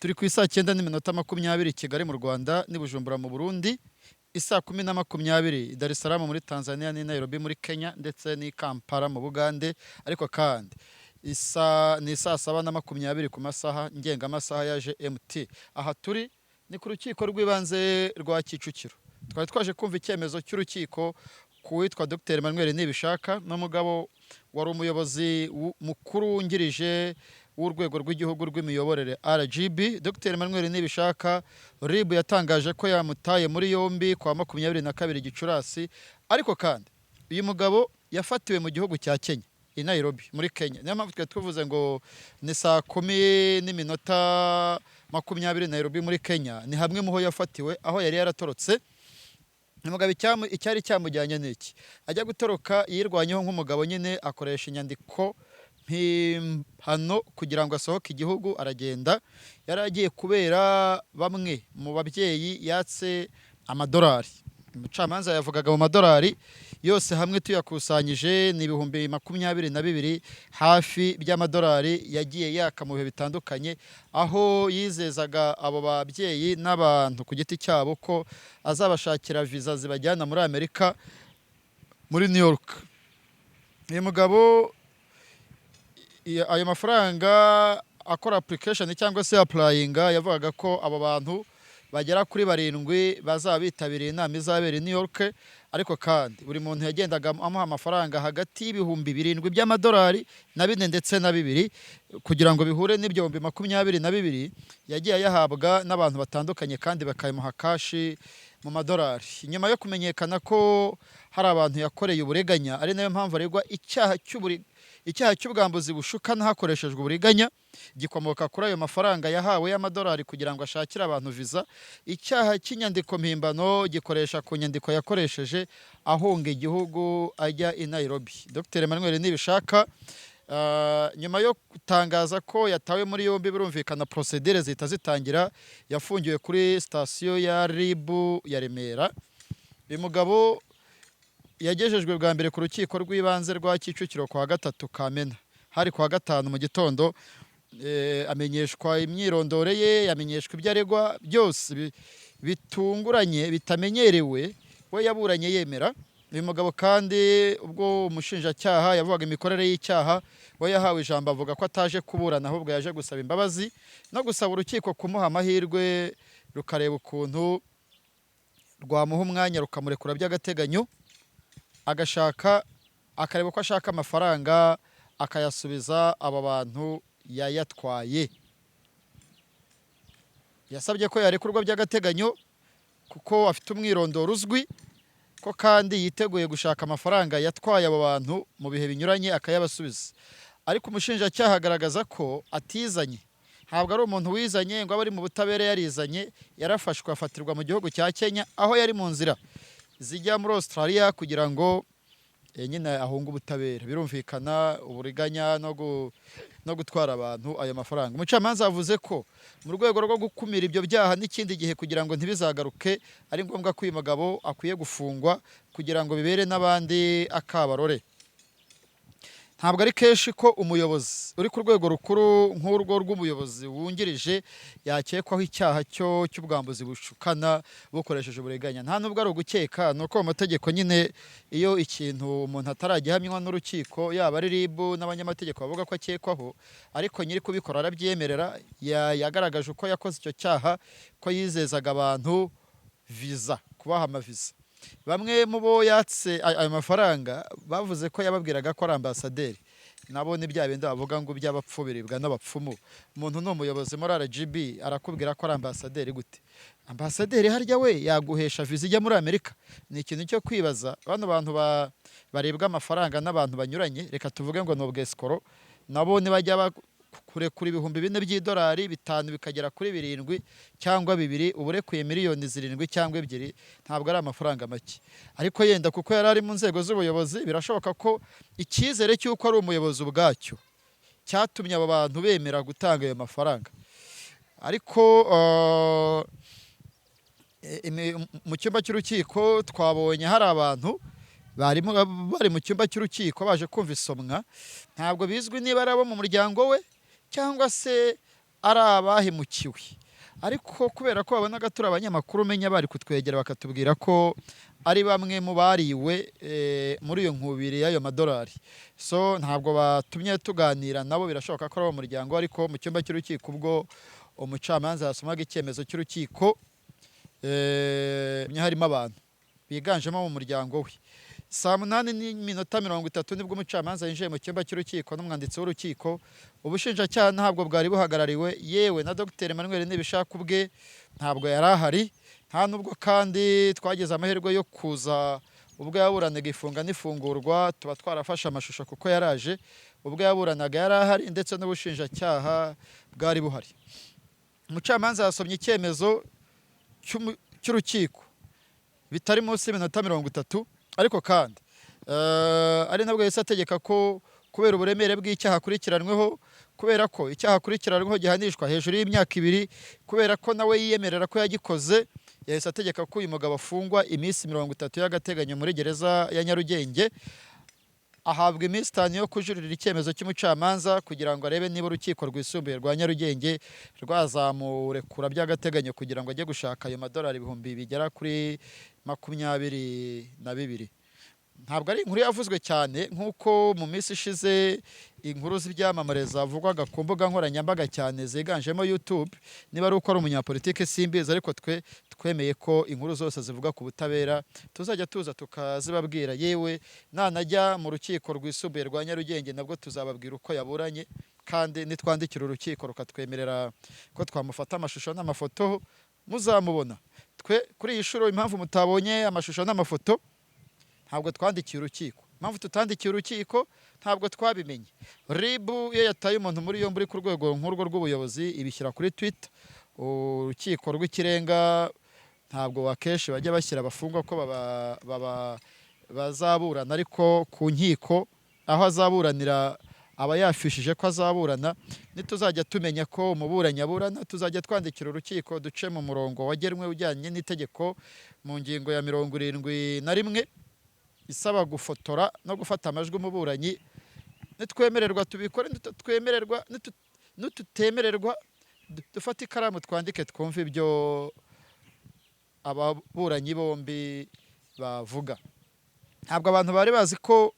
Turi ku isaa 9:20 i Kigali mu Rwanda n'i Bujumbura mu Burundi, isaa 10:20 i Dar es Salaam muri Tanzania n'i Nairobi muri Kenya ndetse n'i Kampala mu Bugande. Ariko kandi isa ni saa 7:20 ku masaha ngengamasaha ya GMT. Aha turi ni ku rukiko rw'ibanze rwa Kicukiro. Twari twaje kumva icyemezo cy'urukiko ku witwa Dr Emmanuel Nibishaka, n'umugabo wari umuyobozi mukuru wungirije w'urwego rw'igihugu rw'imiyoborere, RGB. Dr Emmanuel Nibishaka, RIB yatangaje ko yamutaye muri yombi kwa 22 Gicurasi. Ariko kandi uyu mugabo yafatiwe mu gihugu cya Kenya, i Nairobi muri Kenya. Niyo mpamvu twari tuvuze ngo ni saa 10:20 Nairobi muri Kenya, ni hamwe mu ho yafatiwe, aho yari yaratorotse. Umugabo icyari cyamujyanye ni iki? Ajya gutoroka yirwanyeho nk'umugabo nyine, akoresha inyandiko mpimbano kugira ngo asohoke igihugu, aragenda. Yari agiye kubera bamwe mu babyeyi yatse amadolari. Umucamanza yavugaga mu madolari yose hamwe tuyakusanyije ni 22,000 hafi by'amadolari yagiye yaka mu bihe bitandukanye, aho yizezaga abo babyeyi n'abantu ku giti cyabo ko azabashakira viza zibajyana muri Amerika, muri New York. Uyu mugabo ayo mafaranga akora application cyangwa se applyinga, yavugaga ko abo bantu bagera kuri barindwi bazaba bitabiriye inama izabera i New York. Ariko kandi buri muntu yagendaga amuha amafaranga hagati y'ibihumbi 7 by'amadolari na 4 ndetse na 2, kugira ngo bihure n'ibihumbi 22. Yagiye ayahabwa n'abantu batandukanye kandi bakayamuha cash mu madolari. Nyuma yo kumenyekana ko hari abantu yakoreye uburiganya, ari nayo mpamvu aregwa icyaha cy'ubwambuzi bushukana hakoreshejwe uburiganya, gikomoka kuri ayo mafaranga yahawe y'amadolari kugira ngo ashakire abantu viza. Icyaha cy'inyandiko mpimbano gikoresha ku nyandiko yakoresheje ahunga igihugu ajya i Nairobi. Dr Emmanuel Nibishaka, nyuma yo gutangaza ko yatawe muri yombi, birumvikana procédure zihita zitangira. Yafungiwe kuri sitasiyo ya RIB ya Remera. Uyu mugabo yagejejwe bwa mbere ku rukiko rw'ibanze rwa Kicukiro kwa 3 Kamena, hari kwa 5 mu gitondo. Amenyeshwa imyirondoro ye, yamenyeshwa ibyo aregwa byose bitunguranye bitamenyerewe. We yaburanye yemera. Uyu mugabo kandi, ubwo umushinjacyaha yavugaga imikorere y'icyaha, we yahawe ijambo avuga ko ataje kuburana, ahubwo yaje gusaba imbabazi no gusaba urukiko kumuha amahirwe, rukareba ukuntu rwamuha umwanya rukamurekura by'agateganyo, agashaka akareba uko ashaka amafaranga akayasubiza aba bantu yayatwaye. Yasabye ko yarekurwa by'agateganyo kuko afite umwirondoro uzwi, ko kandi yiteguye gushaka amafaranga yatwaye abo bantu mu bihe binyuranye akayabasubiza. Ariko umushinjacyaha agaragaza ko atizanye, ntabwo ari umuntu wizanye ngo abe ari mu butabera yarizanye. Yarafashwe, afatirwa mu gihugu cya Kenya aho yari mu nzira zijya muri Australia kugira ngo nyine ahunge ubutabera. Birumvikana uburiganya no gutwara abantu ayo mafaranga. Umucamanza yavuze ko mu rwego rwo gukumira ibyo byaha n'ikindi gihe kugira ngo ntibizagaruke, ari ngombwa ko uyu mugabo akwiye gufungwa kugira ngo bibere n'abandi akabarore. Ntabwo ari kenshi ko umuyobozi uri ku rwego rukuru nk'urwo rw'umuyobozi wungirije yakekwaho icyaha cyo cy'ubwambuzi bushukana bukoresheje uburiganya. Nta nubwo ari ugukeka, ni uko mu mategeko nyine iyo ikintu umuntu ataragihamywa n'urukiko, yaba ari RIB n'abanyamategeko bavuga ko akekwaho, ariko nyiri kubikora arabyemerera, yagaragaje uko yakoze icyo cyaha, ko yizezaga abantu viza, kubaha amaviza. Bamwe mu bo yatse ayo mafaranga bavuze ko yababwiraga ko ari ambasaderi. Nabo ni bya bindi bavuga ngo iby'abapfu biribwa n'abapfumu. Umuntu ni umuyobozi muri RGB, arakubwira ko ari ambasaderi gute? Ambasaderi harya we yaguhesha viza ijya muri Amerika? Ni ikintu cyo kwibaza. Bano bantu barebwa amafaranga n'abantu banyuranye, reka tuvuge ngo ni ubwesikoro, nabo nibajya kurekura 4,000 by'idolari, 5 bikagera kuri 7 cyangwa 2, uba urekuye miliyoni 7 cyangwa 2. Ntabwo ari amafaranga make. Ariko yenda kuko yari ari mu nzego z'ubuyobozi, birashoboka ko icyizere cy'uko ari umuyobozi ubwacyo cyatumye abo bantu bemera gutanga ayo mafaranga. Ariko mu cyumba cy'urukiko twabonye hari abantu barimo bari mu cyumba cy'urukiko baje kumva isomwa. Ntabwo bizwi niba ari abo mu muryango we cyangwa se ari abahemukiwe, ariko kubera ko babonaga turi abanyamakuru, umenya bari kutwegera bakatubwira ko ari bamwe mu bariwe muri iyo nkubiri y'ayo madolari. So ntabwo batumye tuganira nabo, birashoboka ko ari uwo muryango. Ariko mu cyumba cy'urukiko, ubwo umucamanza yasomaga icyemezo cy'urukiko, harimo abantu biganjemo mu muryango we. 8:30 nibwo umucamanza yinjiye mu cyumba cy'urukiko n'umwanditsi w'urukiko. Ubushinjacyaha ntabwo bwari buhagarariwe, yewe na Dr Emmanuel Nibishaka ubwe ntabwo yari ahari. Nta nubwo kandi twagize amahirwe yo kuza ubwo yaburanaga ifunga n'ifungurwa, tuba twarafashe amashusho, kuko yaraje ubwo yaburanaga yari ahari, ndetse n'ubushinjacyaha bwari buhari. Umucamanza yasomye icyemezo cy'urukiko bitari munsi y'iminota 30, ariko kandi ari nabwo yahise ategeka ko kubera uburemere bw'icyaha akurikiranweho, kubera ko icyaha akurikiranweho gihanishwa hejuru y'imyaka 2, kubera ko nawe yiyemerera ko yagikoze, yahise ategeka ko uyu mugabo afungwa iminsi 30 y'agateganyo muri gereza ya Nyarugenge, ahabwa iminsi 5 yo kujuririra icyemezo cy'umucamanza kugira ngo arebe niba Urukiko Rwisumbuye rwa Nyarugenge rwazamurekura by'agateganyo kugira ngo ajye gushaka ayo madolari ibihumbi bigera kuri 22. Ntabwo ari inkuru yavuzwe cyane nk'uko mu minsi ishize inkuru z'ibyamamare zavugwaga ku mbuga nkoranyambaga cyane ziganjemo YouTube. Niba ari uko ari umunyapolitike simbizi, ariko twe twemeye ko inkuru zose zivuga ku butabera tuzajya tuza tukazibabwira. Yewe nanajya mu Rukiko Rwisumbuye rwa Nyarugenge nabwo tuzababwira uko yaburanye, kandi nitwandikira urukiko rukatwemerera ko twamufata amashusho n'amafoto muzamubona. Twe kuri iyi nshuro impamvu mutabonye amashusho n'amafoto, ntabwo twandikiye urukiko. Impamvu tutandikiye urukiko, ntabwo twabimenye. RIB iyo yataye umuntu muri yombi uri ku rwego nk'urwo rw'ubuyobozi ibishyira kuri Twitter. Urukiko rw'Ikirenga ntabwo akenshi bajya bashyira abafungwa ko bazaburana, ariko ku nkiko aho azaburanira aba yafishije ko azaburana. Nituzajya tumenya ko umuburanyi aburana, tuzajya twandikira urukiko, duce mu murongo wagenwe ujyanye n'itegeko mu ngingo ya 71 isaba gufotora no gufata amajwi umuburanyi. Nitwemererwa tubikore, nitutemererwa dufate ikaramu twandike, twumve ibyo ababuranyi bombi bavuga. Ntabwo abantu bari bazi ko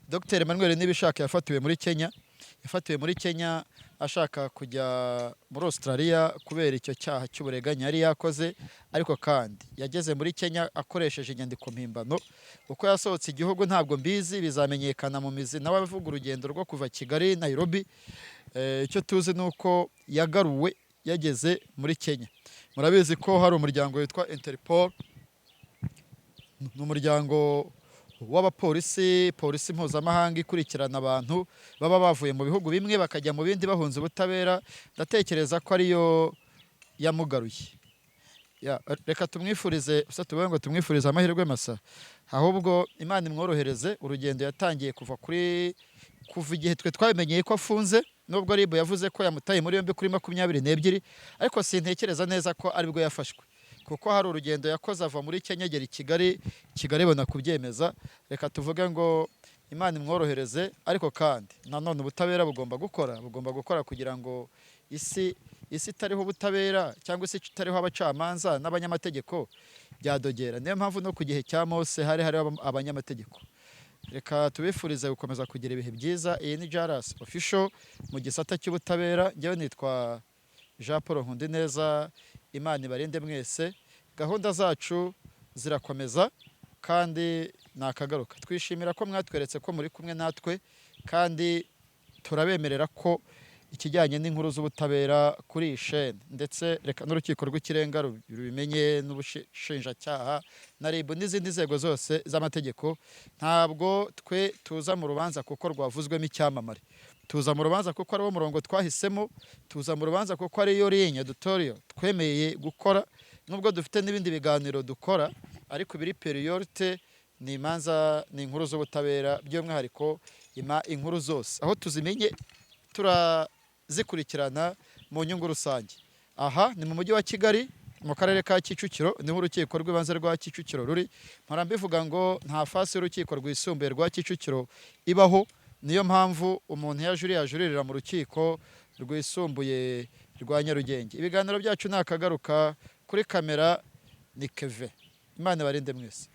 Dr Emmanuel Nibishaka yafatiwe muri Kenya. Yafatiwe muri Kenya ashaka kujya muri Australia kubera icyo cyaha cy'ubureganya yari yakoze, ariko kandi yageze muri Kenya akoresheje inyandiko mpimbano. Uko yasohotse igihugu ntabwo mbizi, bizamenyekana mu mizi nawe avuga urugendo rwo kuva Kigali Nairobi. Icyo tuzi ni uko yagaruwe yageze muri Kenya. Murabizi ko hari umuryango witwa Interpol, ni umuryango w'abapolisi, polisi mpuzamahanga ikurikirana abantu baba bavuye mu bihugu bimwe bakajya mu bindi bahunze ubutabera. Ndatekereza ko ariyo yamugaruye. Reka tumwifurize, gusa tuvuge ngo tumwifurize amahirwe masa, ahubwo Imana imworohereze urugendo yatangiye kuva igihe twe twabimenyeye ko afunze. Nubwo RIB yavuze ko yamutaye muri yombi kuri 22, ariko sintekereza neza ko aribwo yafashwe, kuko hari urugendo yakoze ava muri Kenya agera i Kigali, Kigali ibona kubyemeza. Reka tuvuge ngo Imana imworohereze, ariko kandi nanone ubutabera bugomba gukora kugira ngo isi itariho ubutabera cyangwa isi itariho abacamanza n'abanyamategeko byadogera. Niyo mpamvu no ku gihe cya Mose hari hariho abanyamategeko. Reka tubifurize gukomeza kugira ibihe byiza. Iyi ni Jaras Official mu gisata cy'ubutabera. Njyewe nitwa Jean Paul Nkundineza. Imana ibarinde mwese. Gahunda zacu zirakomeza kandi nakagaruka. Twishimira ko mwatweretse ko muri kumwe natwe, kandi turabemerera ko ikijyanye n'inkuru z'ubutabera kuri iyi shene, ndetse reka n'Urukiko rw'Ikirenga rubimenye, n'ubushinjacyaha na RIB n'izindi nzego zose z'amategeko, ntabwo twe tuza mu rubanza kuko rwavuzwemo icyamamare. Tuza mu rubanza kuko ari wo murongo twahisemo, tuza mu rubanza kuko ariyo ligne éditoriale twemeye gukora. Nubwo dufite n'ibindi biganiro dukora, ariko ibiri priorité ni imanza, ni inkuru z'ubutabera, by'umwihariko inkuru zose aho tuzimenye turazikurikirana mu nyungu rusange. Aha ni mu Mujyi wa Kigali, mu Karere ka Kicukiro, niho Urukiko rw'Ibanze rwa Kicukiro ruri. Mpora mbivuga ngo nta fasi y'Urukiko Rwisumbuye rwa Kicukiro ibaho, niyo mpamvu umuntu iyo ajuriye ajuririra mu Rukiko Rwisumbuye rwa Nyarugenge. Ibiganiro byacu ni akagaruka, kuri kamera ni Keve. Imana ibarinde mwese.